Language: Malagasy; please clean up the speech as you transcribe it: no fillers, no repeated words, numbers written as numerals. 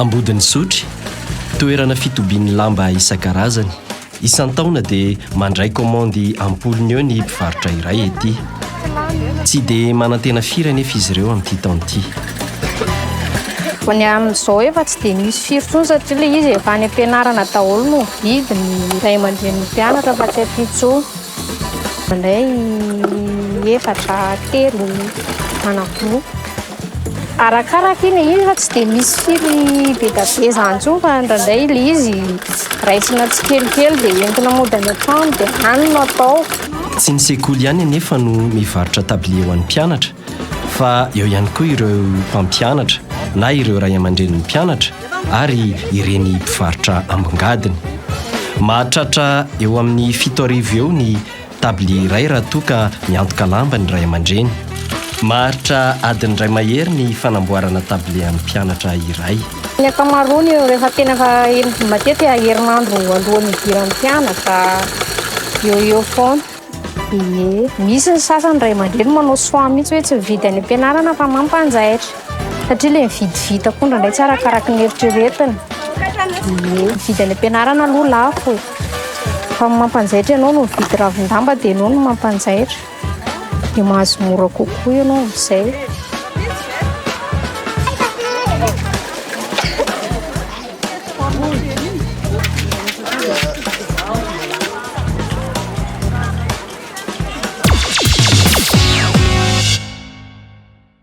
Ambodin'Isotry, toerana fitobian'ny lamba isan-karazany. Isan-taona dia mandray kaomandy am-polony eo ny mpivarotra iray ety. Tsy dia manantena firy anefa izy ireo amin'ity taona ity. Ny amin'izao efa tsy dia misy firy intsony satria ilay izy efa any am-pianarana daholo no mividy ny ray aman-drenin'ny mpianatra fa tsy aty intsony. Mandray efatra, telo, anankiroa. Arakaraka iny e, iny fa tsy dia misy firy be dia be izany intsony fa indraindray ilay izy raisina tsikelikely dia entina mody any an-trano dia any no atao. Tsy ny sekoly ihany anefa no mivarotra tablier ho an'ny mpianatra fa eo ihany koa ireo mpampianatra na ireo ray aman-drenin'ny mpianatra ary ireny mpivarotra ambongadiny. Mahatratra eo amin'ny 7000 eo ny Tablier iray raha toa ka miantoka lamba ny ray aman-dreny. Maharitra adiny iray mahery ny fanamboarana tablier an'ny mpianatra iray. Ny ankamaroany rehefa tena efa matetika herinandro alohan'ny hidiran'ny mpianatra eo eo foana. Ie, misy ny sasany ray aman-dreny manao soin mihitsy hoe tsy mividy any am-pianarana fa mampanjaitra. Satria ilay mividy vita koa indraindray tsy arakaraky ny eritreretina. Ie, mividy any am-pianarana aloha lafo e. Fa ny mampanjaitra ianao no mividy ravin-damba dia ianao no mampanjaitra. Dia mahazo mora kokoa ianao amin'izay.